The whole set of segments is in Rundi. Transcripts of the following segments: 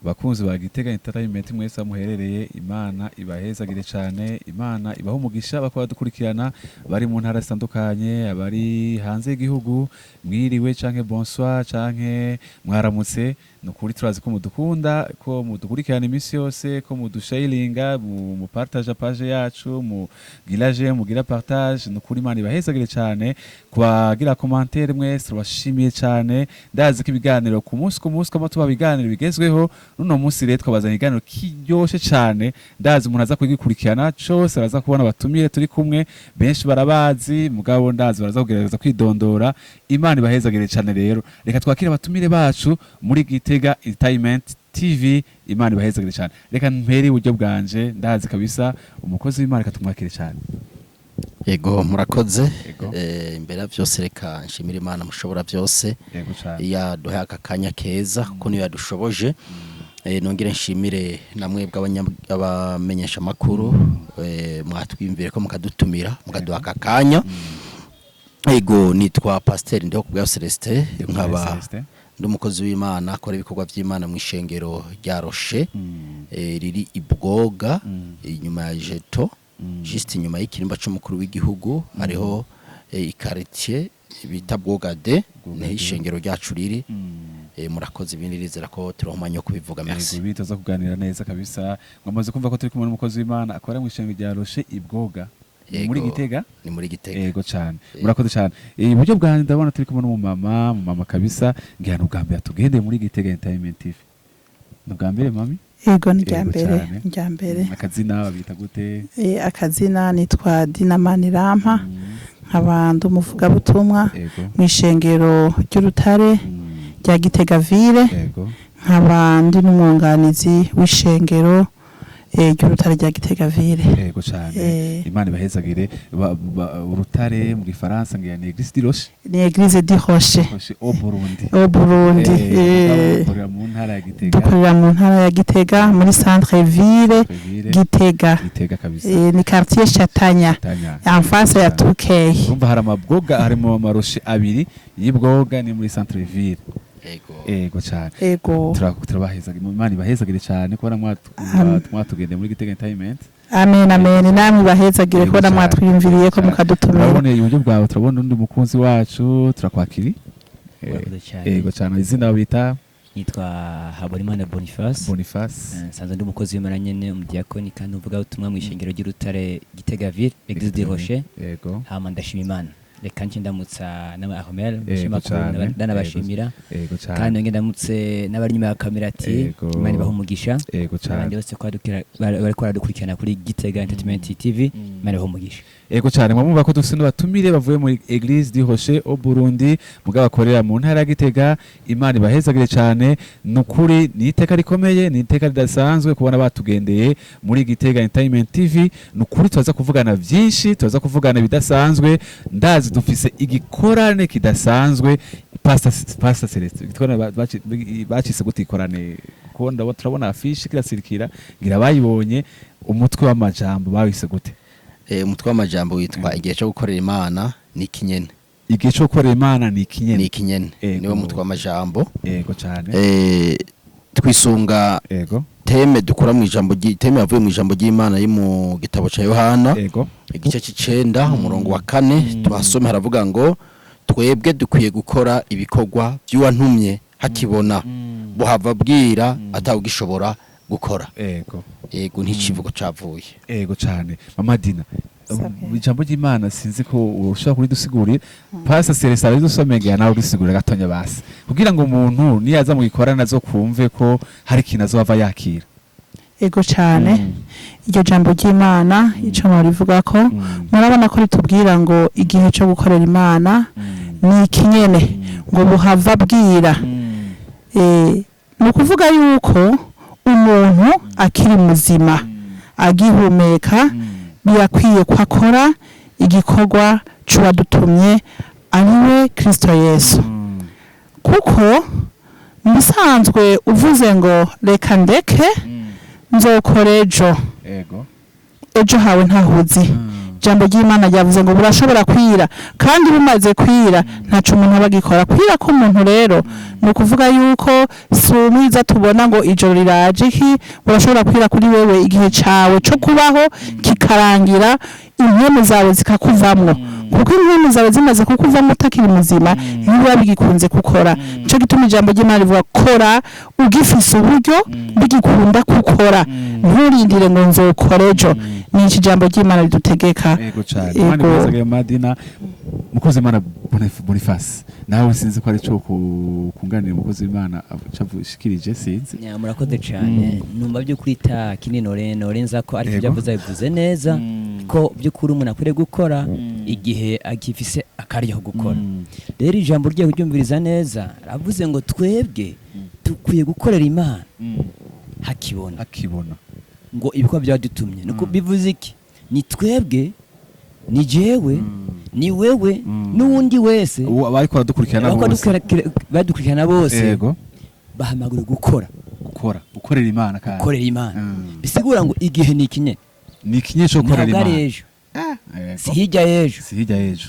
Bakunzi ba Gitega Entertainment mwese aho muherereye, Imana ibahezagire cyane, Imana ibahe umugisha. Bakaba dukurikirana bari mu ntara zitandukanye, abari hanze y'igihugu, mwiriwe canke bonsoir canke mwaramutse. Nukuri turazi ko mudukunda, ko mudukurikirana iminsi yose, ko mudusharinga, mu partage page yacu, mugira j'aime, mugira partage. Nukuri Imana ibahezagire cyane. Kubagira commentaire mwese, turabashimiye cyane. Ndazi ko ibiganiro ku munsi ku munsi kama tuba ibiganiro bigezweho. Nuno munsi rero twabazanye ikiganiro kiryoshe cyane. Ndazi umuntu aza kugikurikirana cose araza kubona abatumire turi kumwe, benshi barabazi, mugabo ndazi baraza kugerageza kwidondora. Imana ibahezagire cyane. Rero reka twakire abatumire bacu muri Gitega Entertainment TV. Imana ibahezagire cyane. Reka mpere iburyo bwanje. Ndazi kabisa umukozi w'Imana, reka tumwakire cyane. Yego, murakoze. Yego. Imbere ya byose, reka nshimire Imana mushobora byose Yego cyane. yaduhaye aka kanya keza, kuko niyo yadushoboje. Nongere nshimire namwe abamenyesha makuru mwatwiyumvire ko mukadutumira, mukaduha aka kanya. Yego, nitwa Pasteur Ndihokubwayo Celestin, nkaba Celestin. ndi umukozi w'Imana, akora ibikorwa by'Imana mu ishengero rya Rocher riri i Bwoga, inyuma ya Jeto, juste inyuma y'ikirimba c'umukuru w'igihugu. Hariho ikaritier bita Bwoga de, niho ishengero ryacu riri. Murakoze, ibindi rizera ko turonka umwanya wo kubivuga. Merci. Yego, bitoza kuganira neza kabisa. Mwamaze kumva ko turi kumwe n'umukozi w'Imana akora mu ishengero rya Rocher i Bwoga. Ni muri Yego, Gitega. Ni muri Gitega. Yego cyane, murakoze cyane. Iburyo bwanjye ndabona turi kumwe n'umumama, umumama kabisa ngira ni ubwa mbere atugendeye muri Gitega Entertainment TV. Ni ubwa mbere, mami? Yego, ni irya Yego mbere. cane. Ni irya mbere. Akazina babita gute? Akazina nitwa Dina Manirampa, nkaba ndi umuvugabutumwa mu ishengero ry'Urutare rya Gitega Ville, nkaba ndi n'umwunganizi w'ishengero ry'Urutare rya Gitega Ville. Yego cyane. Imana ibahezagire. Urutare mu Gifaransa ngira ni Église du Rocher. Ni Église du Rocher. Rocher au Burundi. Au Burundi. Dukorera mu ntara ya Gitega. Dukorera mu ntara ya Gitega, muri centre ville Ville. Gitega. Gitega kabisa. Ni quartier Chatanya, Tanya. en face ya Tukey. Urumva hari amabwoga, harimo amarocher abiri y'ibwoga, ni muri centre ville. Yego. Yego cyane. Ego. Turabahezagira, Imana ibahezagire cyane kubona mwatugendeye muri Gitega Entertainment. Amen, amen, namwe bahezagire Yego kubona cyane. mwatwiyumviriye ko Cyane. mukadutumira. Turabona iburyo bwawe, turabona undi mukunzi wacu, turakwakiri. Murakoze cyane. Yego cyane. Izina bita? Nitwa Habonimana Boniface. Boniface. Nsanzwe ndi umukozi w'Imana nyene, umudiyakoni kandi uvuga ubutumwa mu ishengero ry'Urutare Gitega Ville, Église du Rocher. Hama ndashima Imana. Reka nce ndamutsa n'aba Ahmel, ndashima ndanabashimira. Yego cyane. Kandi nongere ndamutse n'abari inyuma ya kamera ati Imana ibahe umugisha. Yego cyane. Abandi bose bariko baradukurikirana kuri Gitega Entertainment TV, Imana ibahe umugisha. Yego cyane. Mwamumva ko dufite n'abatumire bavuye muri Église du Rocher au Burundi, mugabo bakorera mu ntara ya Gitega. Imana ibahezagire cyane. Nukuri ni iteka rikomeye, ni iteka ridasanzwe kubona batugendeye muri Gitega Entertainment TV. Nukuri turaza kuvugana byinshi, turaza kuvugana ibidasanzwe. Ndazi dufise igikorane kidasanzwe. Pastor Celestin, igikorane bacise gute? Ikorane kuko turabona affiche kirasirikira, ngira bayibonye. Umutwe w'amajambo bawise gute? Umutwe w'amajambo witwa "Igihe cyo gukorera Imana ni ikinyene". "Igihe cyo gukorera Imana ni ikinyene". Ni ikinyene. Niwo mutwe w'amajambo. Yego cyane. Twisunga thème dukura mu ijambo thème yavuye mu ijambo ry'Imana yo mu gitabo ca Yohana, igice c'icenda, umurongo wa 4. Tuhasome, haravuga ngo: "Twebwe dukwiye gukora ibikorwa by'uwantumye hakibona, buhava bwira atawugishobora gukora." Yego, nticivugo cavuye. Yego cyane. Mama Dina, Sabwe. ijambo ry'Imana sinzi ko ushobora kuridusigurira. Pastor Celestin aridusomegera, nawe urisigurira gatonya basi, kugira ngo umuntu niyaza mu gikorana zo kumve ko hari ikintu azova yakira. Ego cyane. Iryo jambo ry'Imana, ico murivuga ko murabona ko ritubwira ngo igihe cyo gukorera Imana ni ikinyene, ngo buhava bwira. Ni ukuvuga yuko umuntu akiri muzima, agihumeka, birakwiye ko akora igikorwa c'uwadutumye, ariwe Kristo Yesu, kuko mu bisanzwe uvuze ngo reka ndeke, nzokora ejo, ejo hawe ntahuzi. Ijambo ry'Imana ryavuze ngo burashobora kwira, kandi bumaze kwira ntaco umuntu aba agikora. Kwira k'umuntu rero ni ukuvuga yuko si umwiza tubona ngo ijoro riraje iki, burashobora kwira kuri wewe igihe cawe co kubaho kikarangira, impwemu zawe zikakuvamwo, kuko impwemu zawe zimaze kukuvamwo utakiri muzima ntibiba bigikunze gukora. Nico gituma ijambo ry'Imana rivuga kora ugifise uburyo bigikunda gukora, nturindire ngo nzokora ejo. Ni iki ijambo ry'Imana ridutegeka. Ego cyane. Ego. Imana ikomeze Madina. Mukozi w'Imana Boniface, nawe sinzi ko ari cyo kunganira umukozi w'Imana avushikirije, sinzi. Nya, murakoze cyane. Numva by'ukuri ta kinini norenza ko ariko ibyo avuze bivuze neza, ko by'ukuri umuntu akwiriye gukora igihe agifise akaryo ko gukora. Rero ijambo rye kuryumviriza neza, aravuze ngo twebwe dukwiye gukorera Imana hakibona, Akibona ngo ibikorwa byadutumye. Nuko bivuze iki? Ni twebwe, ni jewe, ni wewe, n'uwundi wese ubu abariko baradukurikirana Abariko bose, badukurikirana bose bahamagariwe gukora, gukora, gukorera Imana kandi. Gukorera Imana. Bisigura ngo igihe ni ikinye, Ni ikinye cyo gukorera ntabwo ari Imana. ejo, si hirya y'ejo. Si hirya y'ejo.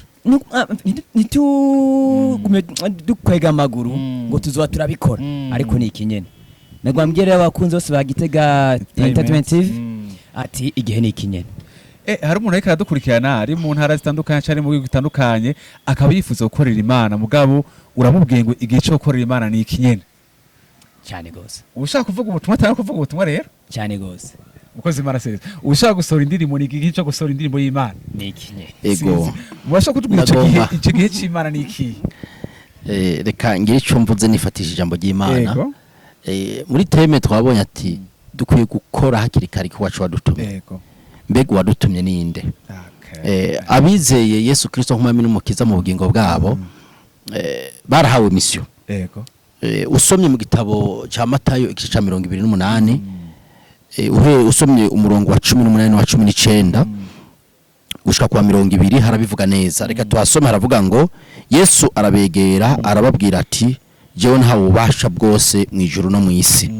Ntitugume dukwega amaguru ngo tuzoba turabikora, ariko ni ikinyene. Nagwambwiye rero abakunzi bose ba Gitega Entertainment TV ati igihe ni ikinyene. Hari umuntu ariko aradukurikirana ari mu ntara zitandukanye cyangwa mu bihugu bitandukanye, akaba yifuza gukorera Imana, mugabo uramubwiye ngo igihe cyo gukorera Imana ni ikinyene. Cyane gose. Ushaka kuvuga ubutumwa atanga kuvuga ubutumwa rero. Cyane gose. Umukozi w'Imana Celestin, ushaka gusohora indirimbo ni igihe cyo gusohora indirimbo y'Imana. Ni ikinyene. Ego. Mubasha kutubwira ico gihe, Ndagomba. ico gihe c'Imana ni ikihe? Reka ngire ico mvuze nifatishije ijambo ry'Imana. Muri thème twabonye ati dukwiye gukora hakiri kare ko wacu wadutumye. Mbega uwadutumye ninde? Abizeye Yesu Kristo nk'umwami n'umukiza mu bugingo bwabo, barahawe mission. Usomye mu gitabo ca Matayo igice ca 28, usomye umurongo wa 18 n'uwa 19 gushika kwa 20, harabivuga neza. Reka tuhasome. Haravuga ngo Yesu arabegera arababwira ati jewe ntawe ububasha bwose mu ijuru no mu isi,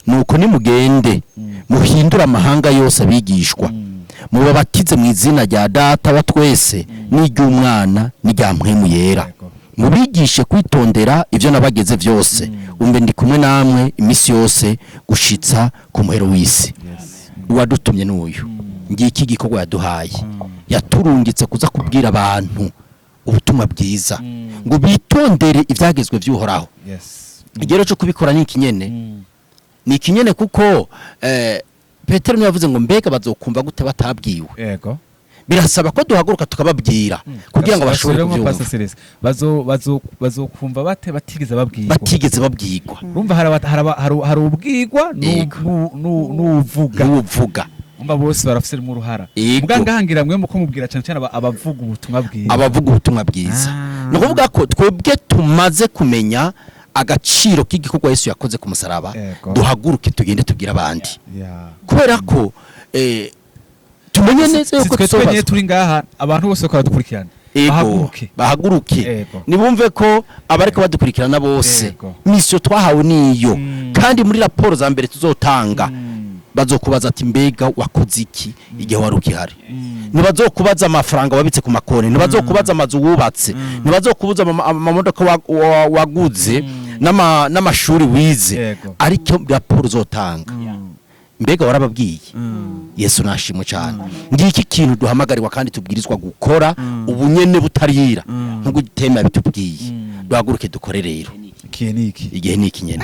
nuko nimugende muhindure amahanga yose abigishwa, mubabatize mu izina rya Data wa twese n'iry'Umwana n'irya Mpwemu Yera, mubigishe kwitondera ibyo nabageze byose, umbe ndi kumwe namwe iminsi yose gushitsa ku muhero w'isi. Uwadutumye n'uyu, ngiki gikorwa yaduhaye, yaturungitse kuza kubwira abantu ubutumwa bwiza ngo bitondere ibyagezwe by'Uhoraho. Igero cyo kubikora ni ikinyene, ni ikinyene, kuko Petero niwe yavuze ngo mbega bazokumva gute batabwiwe? Birasaba ko duhaguruka tukababwira kugira ngo bashobore Basubiremo, kubyumva. Pastor Celestin. Bazo bazo bazokumva bate batigeze babwirwa? Batigeze babwirwa. Urumva hari ubwirwa n'uvuga. N'uvuga. Umva, bose barafisemo uruhara. Muga ngahangira mwe muko mubwira cyane cyane abavuga ubutumwa bwiza. Abavuga ubutumwa bwiza. Ni ukuvuga ko twebwe tumaze kumenya agaciro k'igikorwa Yesu yakoze ku musaraba, duhaguruke tugende tubwire abandi, kubera ko tumenye neza Si yuko twe twenyine tuzobazwa. turi ngaha, abantu bose bakora dukurikirana. Bahaguruke. Bahaguruke. Nibumve ko abariko badukurikirana bose, mission twahawe niyo, kandi muri raporo za mbere tuzotanga, bazokubaza ati mbega wakoze iki igihe wari ukihari? Ntibazokubaza amafaranga wabitse ku makonti, ntibazokubaza amazu wubatse, ntibazokubaza amamodoka waguze n'amashuri wize, ariko raporo uzotanga, mbega warababwiye? Yesu nashimwe cyane. Ngiki kintu duhamagarirwa kandi tubwirizwa gukora ubunyene butarira, nk'uko thème bitubwiye. Duhaguruke dukore rero. Ikihe ni iki? Igihe ni iki nyene.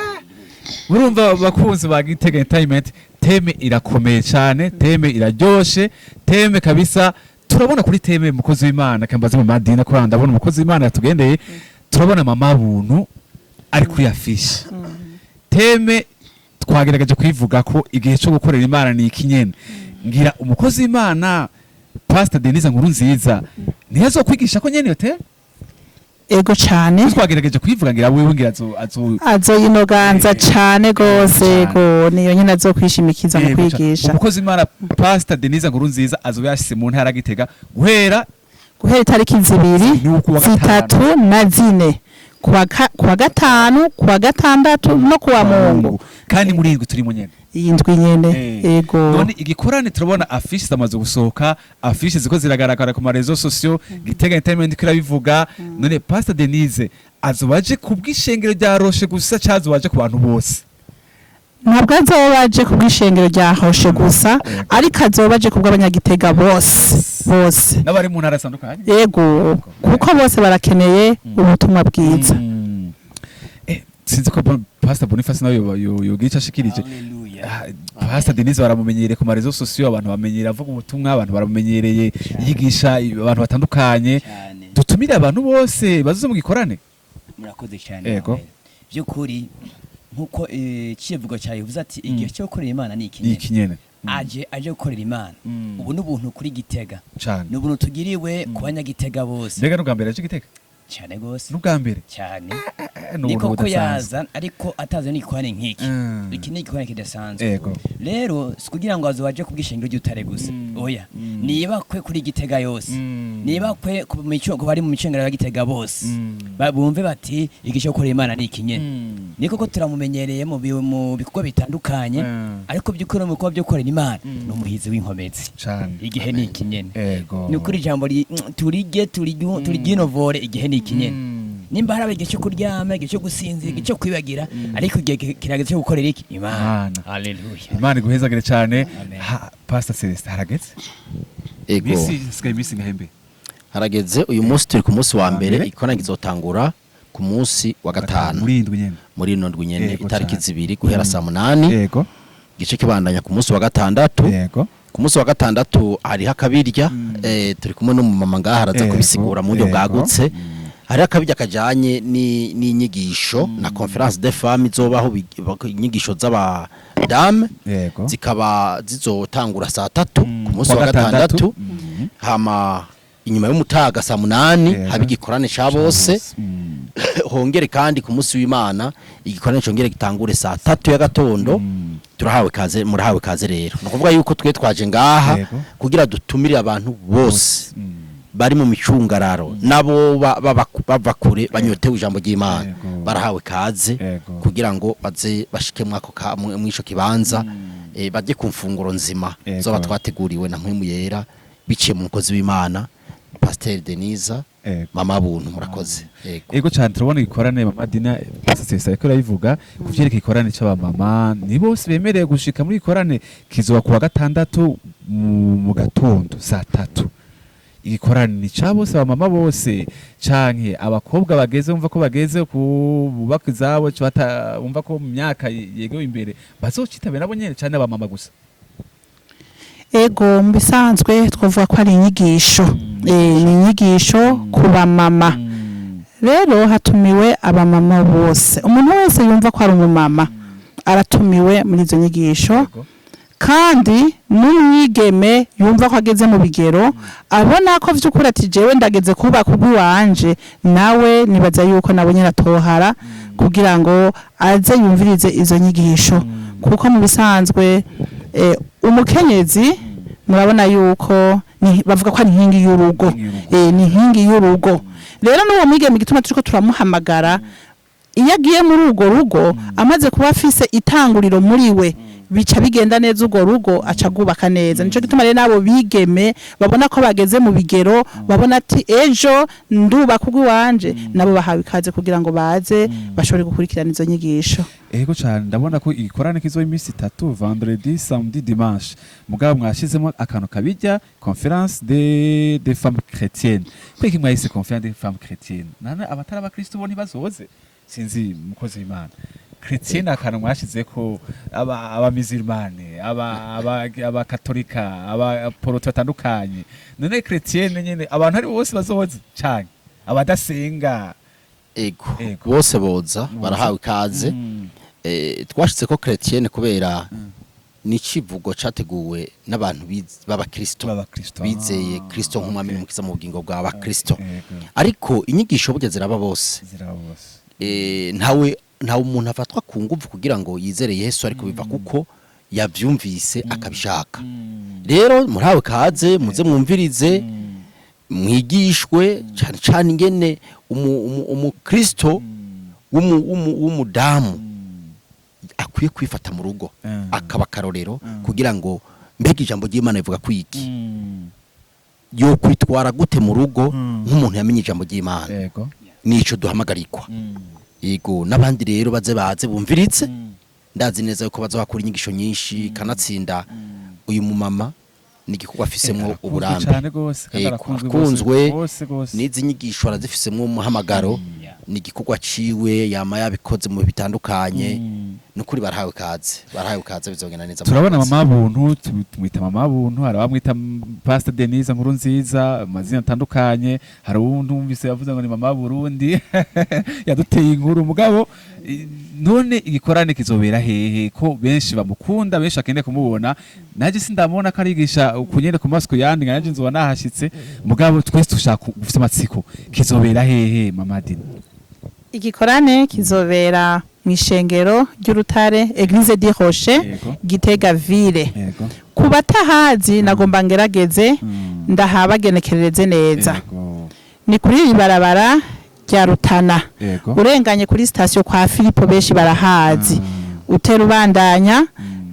Murumva bakunzi ba Gitega Entertainment, thème irakomeye cyane, thème iraryoshe, thème kabisa. Turabona kuri thème umukozi w'Imana kambaze mu madina ko ndabona umukozi w'Imana yatugendeye, turabona mama buntu ari kuri affiche. Thème twagerageje kwivuga ko igihe cyo gukorera Imana ni iki nyene. Ngira umukozi w'Imana Pastor Denise Nkuru nziza ntiyazo kwigisha ko nyene iyo thème. Ego cyane. Twagerageje kuyivuga, ngira wewe ngira azo Azoyinoganza cane gose. Cane. Ego, niyo nyene azokwishimikiza mu Yego cane. kwigisha. Umukozi w'Imana Pastor Denise Nkuru nziza azoba yashyize mu ntara ya Gitega guhera Guhera itariki 2, Ni ukuwa gatanu. 3 na 4. Kuwa gatanu, kuwa gatandatu no kuwa Mungu. Kandi muri indwi turimo nyene. Iyi ndwi nyene. Ego. None igikorane, turabona affiche zamaze gusohoka, affiche ziko ziragaragara ku ma réseaux sociaux, Gitega Entertainment ko irabivuga. None Pastor Denise azoba aje kubw'ishengero rya Rocher gusa, cazoba aje ku bantu bose? Ntabwo azoba aje ku bw'ishengero rya Rocher gusa, ariko azoba aje ku bw'abanyagitega bose bose. N'abari mu ntara zitandukanye. Yego, kuko bose barakeneye ubutumwa bwiza. Sinzi ko Pastor Boniface nawe yogira ico ashikirije. Hallelujah. Ah, Pastor Denise baramumenyereye ku ma réseaux sociaux, abantu bamenyereye avuga ubutumwa, abantu baramumenyereye yigisha abantu batandukanye. Cyane. Dutumire abantu bose bazoze mu gikorane. Murakoze cyane. Yego. Noel. By'ukuri, nkuko icivugo cyawe bivuze ati igihe cyo gukorera Imana ni iki Ni nyene. iki nyene. Aje gukorera Imana. Ubu ni ubuntu kuri Gitega, ni ubuntu tugiriwe ku banyagitega bose. Mbega n'ubwa mbere aje Gitega? Cyane gose. N'ubwa mbere? Cyane. Ni Ni ubuntu koko. budasanzwe. Yaza ariko atazi n'igikorane nk'iki. Iki ni igikorane kidasanzwe. Rero si kugira ngo azobaje kubw'ishengero ry'Utare gusa, oya, nibakwe kuri Gitega yose, nibakwe ku mico ku bari mu micengero ya Gitega bose, bumve bati igihe cyo gukorera Imana ni iki nyene. Ni koko turamumenyereye mu bikorwa bitandukanye, ariko by'ukuri mu bikorwa byo gukorera Imana ni umuhizi w'inkomezi. Igihe ni iki nyene. Ni ukuri, ijambo turige turyinovore, igihe ni iki nyene. Nimba hari igihe cyo kuryama, igihe cyo gusinzira, igihe cyo kwibagira, ariko igihe kirageze cyo gukorera iki? Imana. Imana. Haleluya. Imana iguhezagire cyane. Amen. Ha, Pastor Celestin, harageze. Ego. Misi sigaye imisi ngahembe. Harageze. Uyu munsi turi ku munsi wa mbere. Mbere. Ikorana kizotangura ku munsi wa gatanu. Muri indwi nyene. Muri ino ndwi nyene, itariki 2, guhera saa 8. Igice kibandanya ku munsi wa gatandatu. Ku munsi wa gatandatu hariho akabirya. Turi kumwe n'umumama ngaha, araza kubisigura mu buryo bwagutse. Hariho akabirya kajanye n'inyigisho na conférence des femmes izobaho, inyigisho z'abadame, zikaba zizotangura saa 3 ku munsi Kuwa wa gatandatu. gatandatu. Hama inyuma y'umutaga saa 8 haba igikorane ca bose. Hongere kandi ku munsi w'Imana igikorane congere gitangure saa 3 y'agatondo. Turahawe kaze, murahawe kaze. Rero ni ukuvuga yuko twe twaje ngaha kugira dutumire abantu bose bari mu micungararo, nabo bava kure banyotewe ijambo ry'Imana. Barahawe kaze kugira ngo baze bashike mwako mw'ico kibanza, bajye ku mfunguro nzima zoba twateguriwe na Mpwemu Yera biciye mu mukozi w'Imana Pasteur Denise, Mama Buntu. Murakoze. Yego. Ego cyane. Turabona igikorane Mama Dina, Pastor Celestin ariko arabivuga ku vyerekeye igikorane c'abamama. Ni bose bemerewe gushika muri igikorane kizoba kuwa gatandatu mu gatondo saa 3. Igikorane ni ca bose, abamama bose canke abakobwa bageze, bumva ko bageze ku bubaka izabo, bumva ko mu myaka yegewe imbere bazocitabira nabo nyene, canke abamama gusa? Ego, mu bisanzwe twavuga ko ari inyigisho. Ni inyigisho ku bamama. Rero hatumiwe abamama bose. Umuntu wese yumva ko ari umumama aratumiwe muri izo nyigisho. Kandi n'umwigeme yumva ko ageze mu bigero, abona ko vy'ukuri ati jewe ndageze kubaka urw'iwanje, nawe nibaza yuko nabo nyene atohara kugira ngo aze yumvirize izo nyigisho, kuko mu bisanzwe umukenyezi murabona yuko bavuga ko ari inkingi y'urugo. Inkingi y'urugo. Ni inkingi y'urugo. Rero n'uwo mwigeme, igituma turiko turamuhamagara, iyo agiye muri urwo rugo amaze kuba afise itanguriro muri we, bica bigenda neza, urwo rugo aca agubaka neza. Nico gituma rero n'abo bigeme babona ko bageze mu bigero, babona ati ejo ndubaka urw'iwanje, nabo bahawe ikaze kugira ngo baze bashobore gukurikirana izo nyigisho. Ego cyane. Ndabona ko igikorane kizoba iminsi itatu, vendredi, samedi, dimanche. Mugabo mwashizemo akantu kabijya conférence des femmes chrétiennes. Kweki mwahise conférence des femmes chrétiennes? Nane abatari abakristo bo ntibazoze? Sinzi, mukozi w'Imana. Chrétienne, akantu mwashizeko aba abamisilmane, aba abakatolika, aba poroto batandukanye. None chrétienne nyene abantu ari bose bazoze canke abadasenga? Ego. Ego. Bose boza, barahawe ikaze. Twashitse ko chrétienne kubera ni icivugo categuwe n'abantu b'abakristo b'abakristo bizeye Kristo nk'umwami n'umukiza mu bugingo bwa bakristo. Ariko inyigisho burya ziraba bose. Ziraba bose. Ntawe umuntu afatwa ku nguvu kugira ngo yizere Yesu, ariko biva kuko yavyumvise akabishaka. Rero murahawe kaze, muze mwumvirize. Mwigishwe cyane cyane ingene umukristo w'umudamu akwiye kwifata mu rugo, akaba akarorero, kugira ngo mbega ijambo ry'Imana rivuga kwiki, yo kwitwara gute mu rugo nk'umuntu yamenye ijambo ry'Imana. Nico duhamagarikwa. Yego, n'abandi rero baze bumviritse. Ndazi neza yuko baza bakura inyigisho nyinshi, kanatsinda uyu mumama ni igikorwa afisemwo Arakunzwe uburambe. Cane gose, kandi Yego, arakunzwe arakunzwe. gose gose. N'izi nyigisho arazifisemwo umuhamagaro, ni igikorwa ciwe, yama yabikoze mu bihe bitandukanye. Nukuri barahawe kaze, barahawe kaze, bizogenda neza. Turabona Murakoze. mama buntu, tumwita mama buntu, hari abamwita Pastor Denise nkuru nziza, amazina atandukanye. Hari uwundi wumvise yavuze ngo ni mama Burundi, yaduteye inkuru. Mugabo none igikorane kizobera hehe, ko benshi bamukunda, benshi bakeneye kumubona? Naje sindamubona ko arigisha kunyene ku maso yandi, nkaje nzoba nahashitse. Mugabo twese dushaka, gufite amatsiko, kizobera hehe, mama Dina? Igikorane kizobera mu ishengero ry'Urutare, Église du Rocher, Gitega ville. Ku batahazi, nagomba ngerageze ndahabagenekerereze neza. Ni kuri iri barabara rya Rutana, urenganye kuri sitasiyo kwa Filipo, benshi barahazi. Utera ubandanya,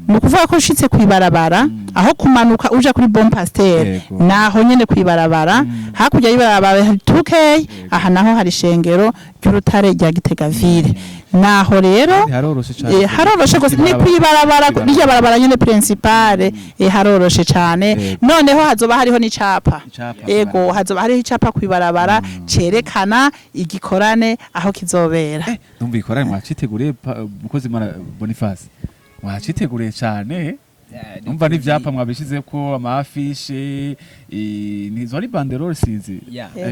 ni ukuvuga ko ushitse kw'ibarabara aho kumanuka uja kuri Bon Pasteur, naho nyene kw'ibarabara, hakurya y'ibarabara hari 2K. Aha naho hari ishengero ry'Urutare rya Gitega ville, naho rero. Haroroshe cane. Haroroshe gose, ni Kw'ibarabara. kw'ibarabara, rirya barabara nyene principale. Haroroshe cane. Noneho hazoba hariho n'icapa. Icapa. Ego, hazoba hariho icapa kw'ibarabara cerekana igikorane aho kizobera. Ndumva igikorane mwaciteguriye, mukozi Imana Boniface, mwaciteguriye cane. Numva n'ivyapa mwabishizeko, ama affiches, nizo ari banderole, sinzi.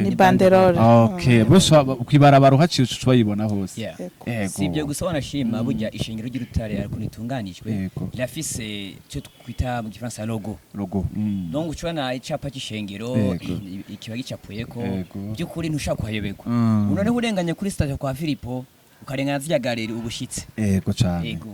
Ni banderole. Okay, bose kwibarabara uhaciye uca bayibona hose. Ego. Si ibyo gusa, wanashima burya ishengero ry'Urutare ukuntu ritunganijwe, rirafise icyo twita mu Gifaransa logo. Logo. Donc ucubona icapa c'ishengero, kiba gicapuyeko. By'ukuri ntushobora kuhayoberwa. Noneho urenganye kuri sitasiyo kwa Filipo, ukarengana zirya galeri, ubushitse. Ego cane. Ego.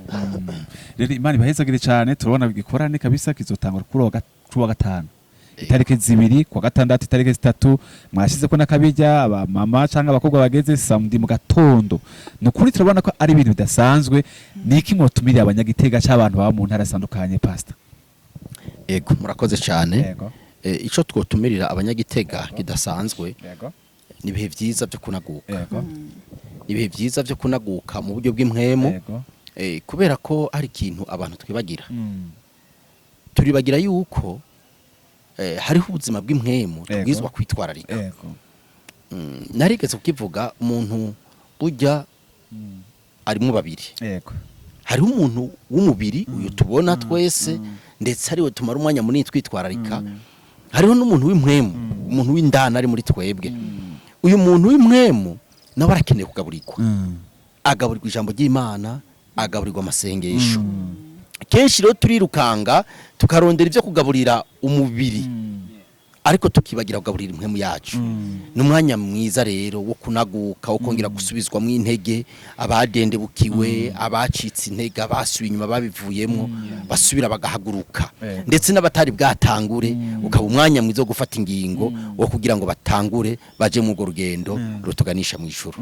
Rero Imana ibahezagire cane. Turabona igikorane kabisa kizotangura kuri uwa gatanu itariki 2, kwa gatandatu itariki 3. Mwashize ko n'akabirya abamama cyangwa abakobwa bageze samedi mu gatondo. Ni ukuri turabona ko ari ibintu bidasanzwe. Ni iki mwotumiriye abanyagitega cy'abantu baba mu ntara zitandukanye, pastor? Ego, murakoze cyane. Ico twotumirira abanyagitega kidasanzwe ni ibihe vyiza byo kunaguka, ni ibihe vyiza byo kunaguka mu buryo bw'impwemu. Kubera ko hari ikintu abantu twibagira, turibagira yuko hariho ubuzima bw'impwemu tubwirizwa kwitwararika. Narigeze kukivuga, umuntu burya arimo babiri. Hariho umuntu w'umubiri, uyu tubona twese, ndetse ariwe tumara umwanya munini twitwararika. Hariho n'umuntu w'impwemu, umuntu w'indani ari muri twebwe. Uyu muntu w'impwemu nawe arakeneye kugaburirwa. Agaburirwa ijambo ry'Imana, agaburirwa amasengesho. Kenshi rero turirukanga tukarondera ibyo kugaburira umubiri, ariko tukibagira kugaburira impwemu yacu. Ni umwanya mwiza rero wo kunaguka, wo kongera gusubizwamo intege abadendebukiwe, abacitse intege, abasubiye inyuma, babivuyemo basubira bagahaguruka, ndetse n'abatari bwatangure, ukaba umwanya mwiza wo gufata ingingo wo kugira ngo batangure baje mu urwo rugendo rutuganisha mu ijuru.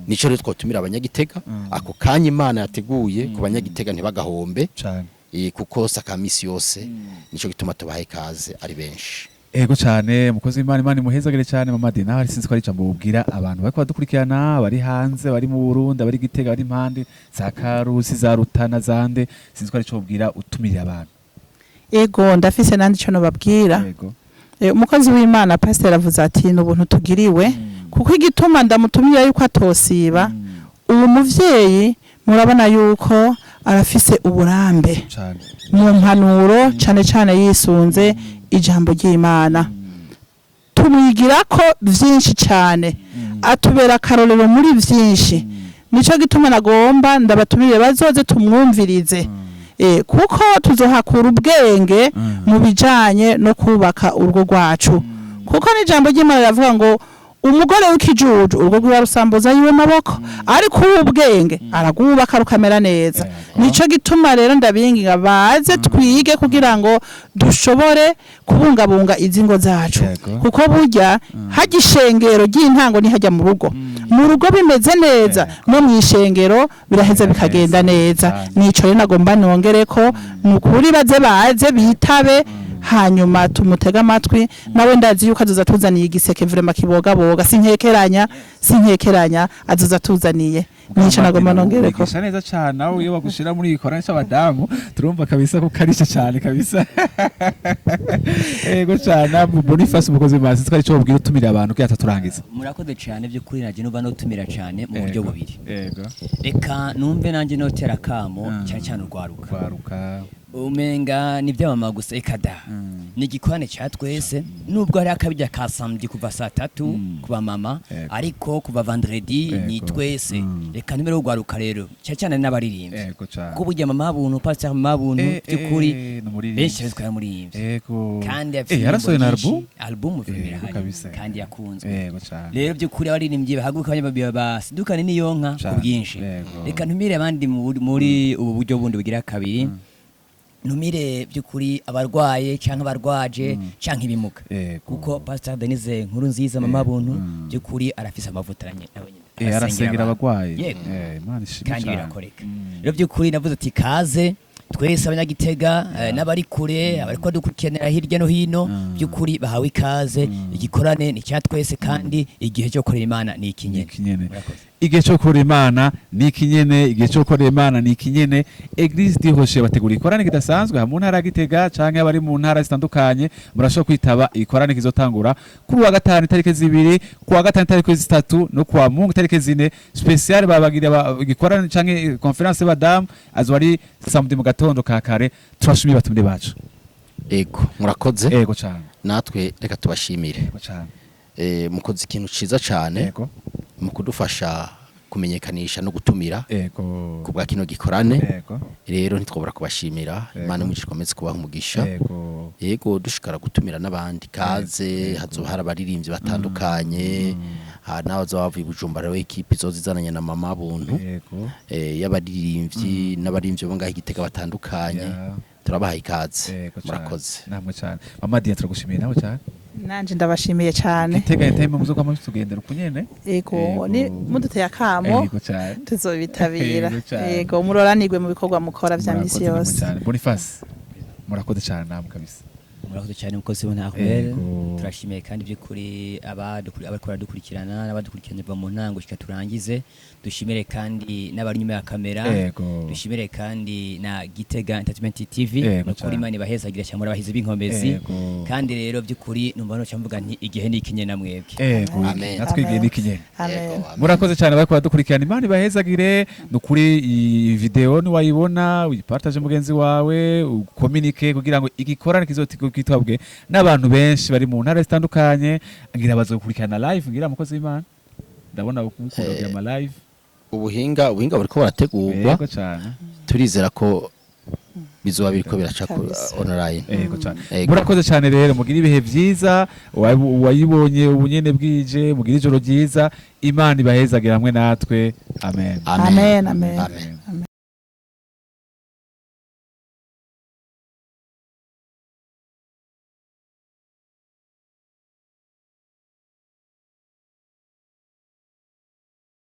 Nico rero twotumira abanyagitega, ako kanya Imana yateguye ku banyagitega ntibagahombe. Cane. Kuko saka misi yose, nico gituma tubahaye ikaze ari benshi. Ego cyane, mukozi w'Imana, Imana imuhezagire cyane. Mama Dina, hari sinzi ko ari ijambo bubwira abantu bariko badukurikirana, bari hanze, bari mu Burundi, bari Gitega, bari impande za Karusi, za Rutana, zande, sinzi ko ari ico bubwira utumirira abantu. Ego, ndafise nandi ico nobabwira. Umukozi w'Imana pasiteri avuze ati ni ubuntu tugiriwe, kuko igituma ndamutumira yuko atosiba, uwo muvyeyi murabona yuko arafise uburambe mu mpanuro, cane cane yisunze ijambo ry'Imana. Tumwigira ko vyinshi cane, atubera akarorero muri vyinshi. Nico gituma nagomba ndabatumire bazoze tumwumvirize, kuko tuzohakura ubwenge mu bijanye no kubaka urugo rwacu, kuko n'ijambo ry'Imana riravuga ngo Umugore w'ikijuju urugo rwiwe arusambuza yiwe maboko, ariko uw'ubwenge aragwubaka rukamera neza. Nico gituma rero ndabinginga baze twige kugira ngo dushobore kubungabunga izi ngo zacu, kuko burya hajya ishengero ry'intango ntihajya mu rugo. Mu rugo bimeze neza, no mu ishengero biraheza bikagenda neza. Nico rero nagomba nongere ko ni ukuri baze baze bitabe, hanyuma tumutege amatwi. Nawe ndazi yuko azoza atuzaniye igiseke vraiment kibogaboga, sinkekeranya, sinkekeranya azoza atuzaniye. Nico nagomba nongere ko. Wigisha neza cyane nawe. Iyo bagushira muri iyi korani c'abadamu, turumva kabisa ko karishe cyane kabisa. Ego cyane. Boniface, umukozi w'Imana, twari cyo babwira utumira abantu kugira turangiza. Murakoze cyane. By'ukuri naje numva notumira cyane mu buryo bubiri. Reka numve nanjye notera akamo cyane cyane urwaruka. Kwaruka. Umenga ni iby'amama gusa, eka da. Ni igikorane cya twese, nubwo hari akabijya ka samedi kuva saa 3 ku bamama, ariko kuva vendredi ni twese. Reka numere urwaruka rero, cyane cyane n'abaririmbyi, Cyane. kuko burya mama buntu, pastor mama buntu, by'ukuri ni umuririmbyi. benshi bazwi muririmbyi kandi afite Yarasohoye na indirimbo album. nyinshi. Album irahari Kabisa. kandi yakunzwe. Cyane. Rero by'ukuri abaririmbyi bahaguruka basidukane n'iyo nka ku bwinshi. Reka ntumire abandi muri ubu buryo bundi bugira kabiri. Ntumire by'ukuri abarwaye cyangwa abarwaje cyangwa ibimuga, kuko Pastor Denise Nkuru Nziza, mama buntu, by'ukuri arafise amavuta nawe nyene. Arasengera abantu. abagwayi. Yego. Imana ishimwe Kandi cyane. birakoreka. Rero by'ukuri navuze ati kaze twese abanyagitega, n'abari kure, abariko badukurikirana hirya no hino, by'ukuri bahawe ikaze. Igikorane ni icya twese, kandi igihe cyo gukorera Imana ni iki nyene. Ikinyene. Murakoze. Igihe cyo gukorera Imana ni ikinyene. Igihe cyo gukorera Imana ni ikinyene. Église du Rocher bategura ikorane kidasanzwe mu ntara ya Gitega canke abari mu ntara zitandukanye, murashobora kwitaba ikorane kizotangura kuri wa gatanu itariki 2, ku wa gatanu itariki 3, no kuwa Mungu itariki 4. Spécial babagira igikorane canke conférence y'abadamu azoba ari samedi mu gatondo ka kare. Turashimiye batumire bacu. Ego, murakoze. Ego cyane. Natwe reka tubashimire. Ego cyane. Mukoze ikintu ciza cane mu kudufasha kumenyekanisha no gutumira ku bwa kino gikorane. Rero ntitwobora kubashimira. Imana imugisha, ikomeze kubaha umugisha. Yego, dushikara gutumira n'abandi. Kaze, hazoba hari abaririmbyi batandukanye, hari n'abazoba bavuye i Bujumbura, rero ekipe izoza izananye na mama buntu y'abaririmbyi n'abaririmbyi bo ngaho i Gitega batandukanye. Turabaha ikaze. Ego cyane. Murakoze. Namwe cyane. Mama Diya, turagushimiye nawe cyane. Nanje ndabashimiye cyane. Gitega Entertainment muzokwama tugendera uku nyene. Ego. Ego. Ni muduteye akamo, Ego cyane. tuzobitabira. Ego cyane. Ego, muroranirwe mu bikorwa mukora vya misi Murakoze namwe yose. cyane. Boniface, murakoze cyane namwe kabisa. Murakoze cyane, mukozi w'Intahwera. Turashimiye kandi by'ukuri abariko baradukurikirana n'abadukurikirana kuva mu ntango gushika turangize. Dushimire kandi n'abari inyuma ya kamera. Dushimire kandi na Gitega Entertainment TV. Nukuri Imana ibahezagira cyane, murabahizi b'inkomezi. Kandi rero by'ukuri numva noca mvuga nti igihe ni ikinye na mwebwe. Amen. Natwe igihe ni ikinyene. Amen. Yego, amen. Murakoze cyane bariko baradukurikirana, Imana ibahezagire. Nukuri iyi video niwayibona uyipartage mugenzi wawe, ukominike kugira ngo igikorane kizokitabwe n'abantu benshi bari mu ntara zitandukanye. Ngira bazokurikirana live, ngira mukozi w'Imana, ndabona mukunda kugira ama live. Ubuhinga buriko burategurwa. Yego cyane. Turizera ko bizoba biriko biraca ku online. Yego cyane. Yego. Murakoze cyane rero, mugire ibihe byiza. Uwayibonye ubunyene bwije, mugire ijoro ryiza. Imana ibahezagire hamwe natwe. Amen. Amen, amen. Amen. Amen.